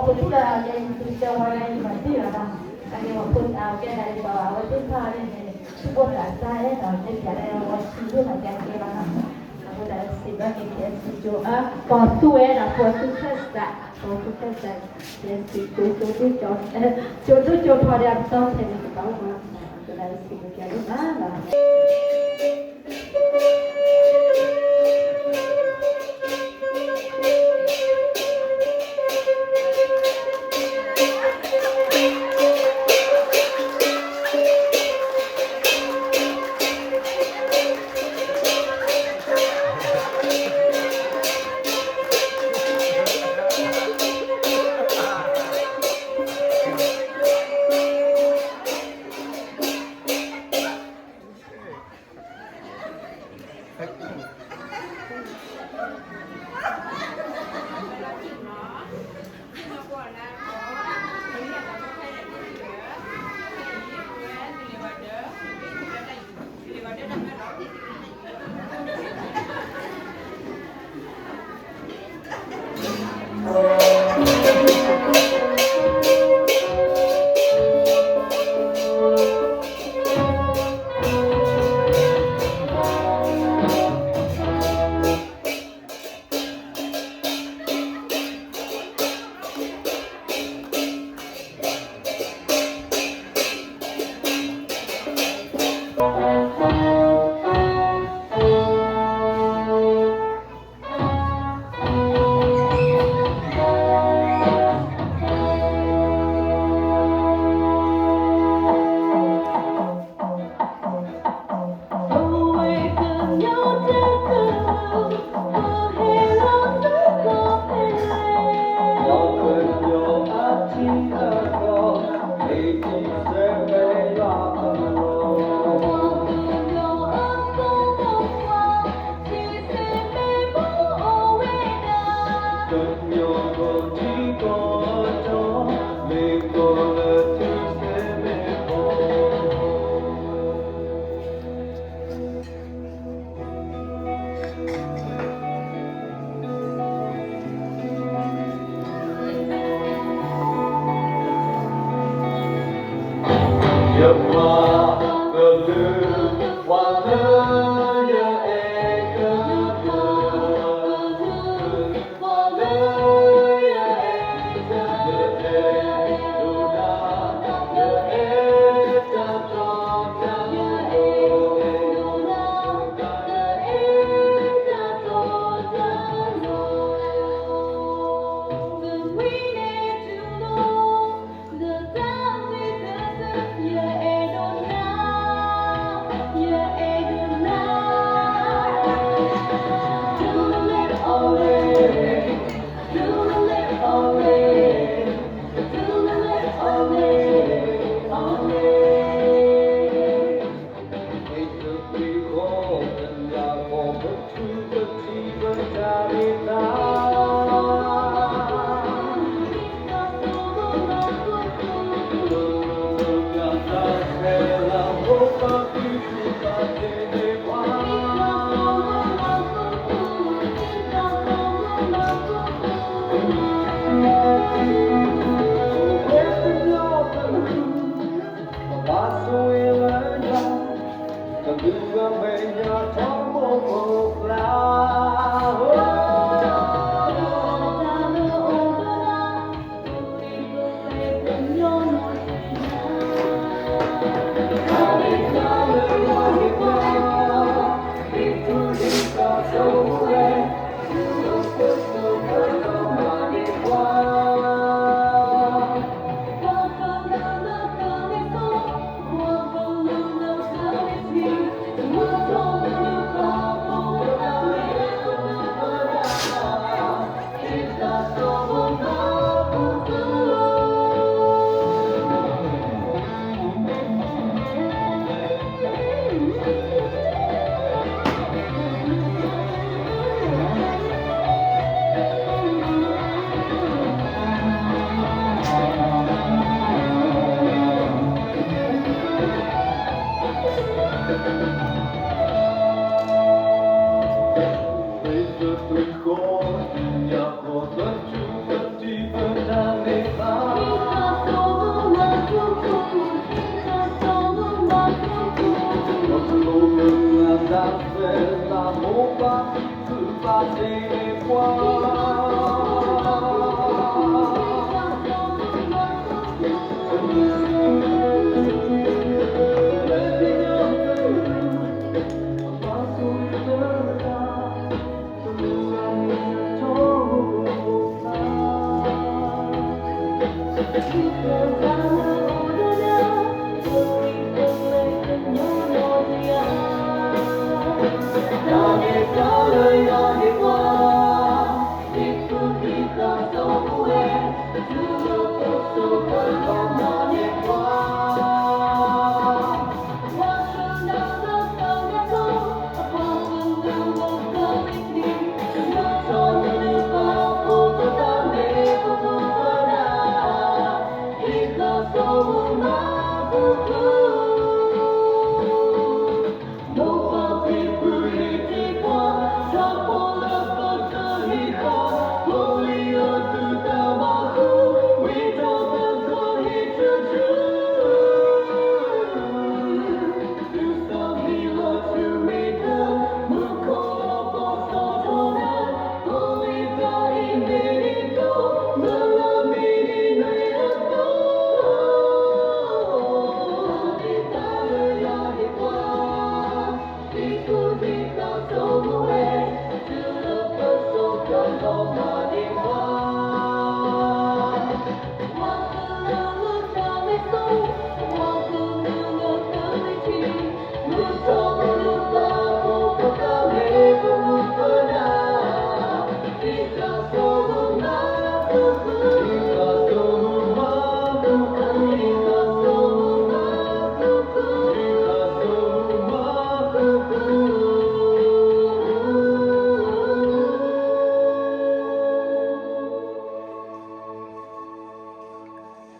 ပထူၣ်လၢယဲယသူတဲဝဲဒၣ်ယမၤတ့ၢ်လီၤနီၤ, အန့ၣ်ဝဲဖိသၣ်ကဲဒၣ်ယဘၣ်ဝဲသ့ၣ်တဖၣ်န့ၣ်န့ၣ် သူၣ်ဘီၣ်သးစၢ်အဲၣ်ဒီး မ့ၢ်ပျးလၢဝဲဆံးဒိၣ်မးကဲကဲလီၤနီၤ, အဃိသတးစံးဘျုးက့ၤ ကဲစံးကၠိ ပှၤသူဝဲဒၣ် ပှၤသူခၢၣ်စး ပှၤသူခၢၣ်စး ကဲစံးကၠိ ကၠိဒိၣ်ကၠိထီ ဒီးပတီၢ်ထဲန့ၣ် ပတီၢ်မး အဃိသတးစံးဘျုးက့ၤဒိၣ်မးလီၤ.